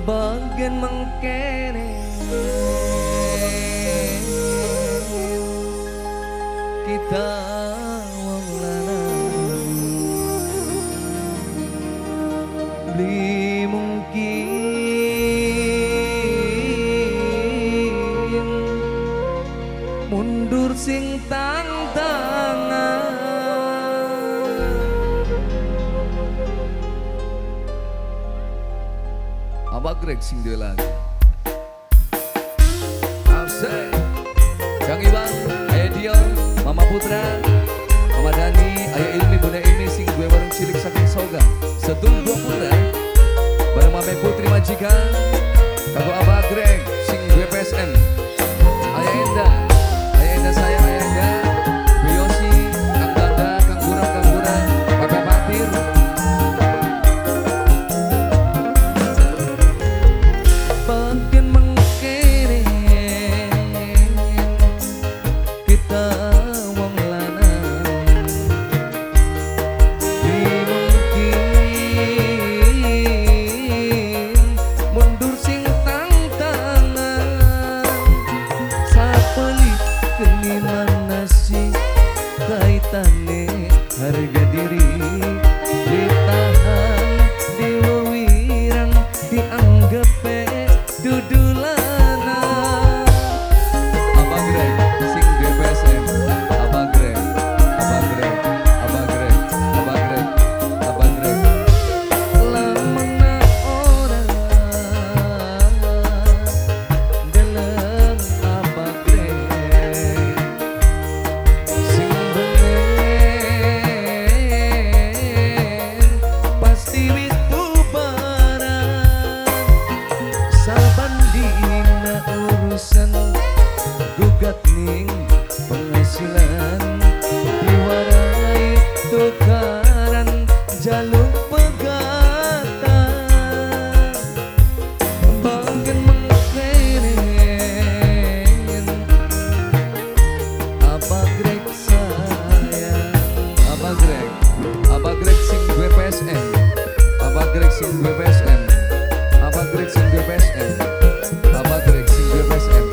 Bagian mengkene kita wong lanang beli mungkin mundur sing tang-tangan. Abah Greg sing duwe lagu. Asik. Kang Iwan, Ayah Dion, Mama Putra, Mama Dani, Ayah Ilmi, Bunda Ilmi sing duwe warung cilik saking Soga. Setul dua putra bareng Mame Putri majikan, kanggo Abah Greg sing duwe PSM. Ayah Enda, Ayah Enda sayang, Ayah Enda, Biyosi, Kang Danda, Kang Guram, Kang Guram, Bapak Patir. Bagian mengkene kita wong lanang mungkin mundur sing tang-tangan. Sapeli keni mana sih kaitane harga diri ditahan diwirang dianggap dudulana. Abah Greg sing DPSM. Abah Greg, Abah Greg, Abah Greg, Abah Greg, Abah Greg. Lamana ora deleng Abah Greg sing bener pasti wis bubaran. Saban dina urusan gugat ning penghasilan diwarai tukaran jalur pegatan. Bagian mengkenen Abah Greg sayang. Abah Greg, Abah Greg sing duwe PSM. Abah Greg sing duwe PSM. Abah Greg sing duwe PSM. Abah Greg sing duwe PSM.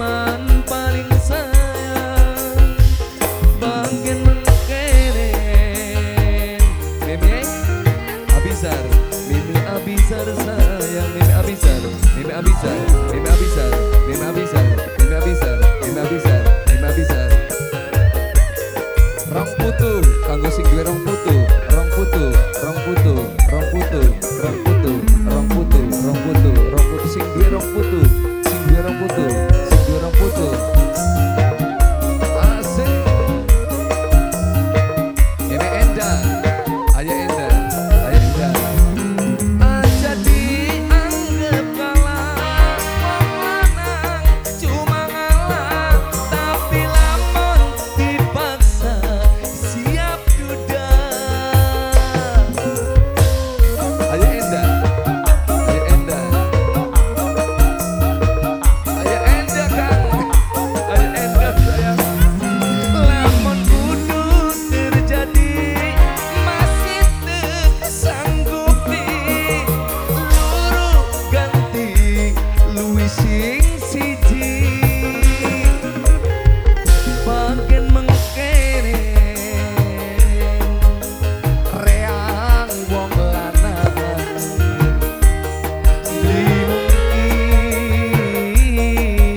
eman paling sayang bagian mengkeren. Mimi Abizar, Mimi Abizar sayang, Mimi Abizar, Mimi Abizar, Mimi Abizar, Mimi Abizar, Mimi Abizar, Mimi Abizar, Mimi Abizar. Rong putu, kanggo sing duwe rong putu, rong putu, rong putu, rong putu, rong putu, rong putu, rong putu, rong putu, sing duwe rong putu, sing duwe rong putu, sing duwe rong putu. Asik. Mimi Enda, Ayah Enda, Ayah Enda. Aja dianggap kalah, wong lanang cuma ngalah, tapi lamun dipaksa siap duda. Ayah Enda, Ayah Enda, Ayah Enda Kang, Ayah Enda sayang. Lamun kudu terjadi masih tersanggupi, luru ganti luwih sing siji bagian mengkene reang wong lanang beli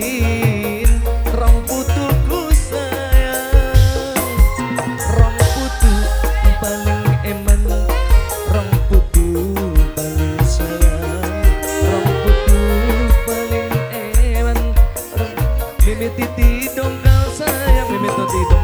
mungkin rong putuku sayang, rong putu paling eman, rong putu paling sayang, rong putu paling eman. Mimi Titi dongkal sayang, Mimi Titi dongkal.